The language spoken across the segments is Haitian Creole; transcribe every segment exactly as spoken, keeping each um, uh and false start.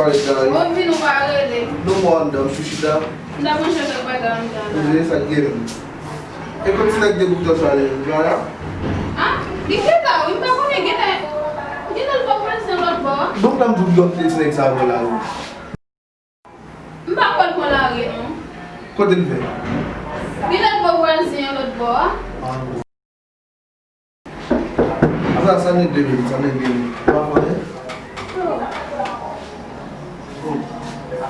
Pale sa, wi. Ou vin ou pa rele. Nou mò anndan, m sou chita. M ta pran chèch ak bagay anndan la. Ou vle sa k gen menm. E kot ti nèg de bouton sa, li la la? Ah, li gentan, wi, m pa konnen, gentan, gentan l pran pwazon lòt bò a. Donk, la m di w, lòt ti nèg sa yo la, wi. M pa kwè l pran lari, non. Kote l fè? Gentan l pran pwazon an lòt bò a. Ah, bon. Apre sa, sa nèg de menm, sa nèg de menm. Ou pa konnen?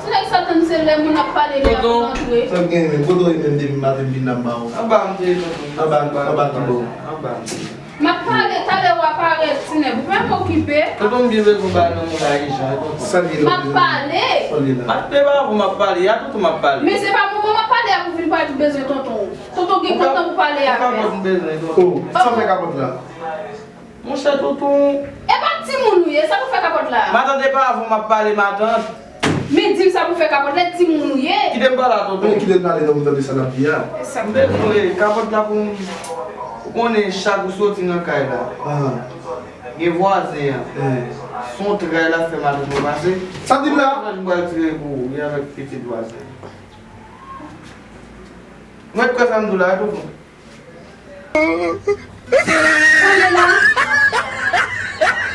Ti nèg sa tann se lè moun ap pale li ap rantre. Sa gen menm, kote w ye menm depi maten m vin la m ba w? Anba m te ye tonton. Anba, anba ki bò? Anba m te ye. M ap pale, talè w a parèt, ti nèg. Ou pa m okipe. Tonton m byen bezwen pale nan moun la ijan, tonton. Sa l ye la? M ap pale. Sa l ye la? M ap pale, m ap pale. Y a tonton m ap pale. Men se pa moman m ap pale ak ou vin pale ou bezwen tonton w. Tonton gen kontan pou pale avè l. Ou kapòt m bezwen, tonton. Oh, sa w fè kapòt la? Monchè tonton. E pa timoun ou ye, sa pou fè kapòt la? Matant, e pa avè w m ap pale, matant. Men di m sa pou fè kapòt la, e timoun ou ye. Kite m pale a tonton. Men kite l pale non, m tande sa l ap di a. M bezwen kapòt la pou m, ou konnen chak ou soti nan kay la. Ah. Gen vwazen an. Eh. Se yon tray l ap fè matant mwen pase. Sa di m la? M pral tire pou ou, li avèk pitit vwazen. Mwen kwè sa m di w la, tonton. Tande la,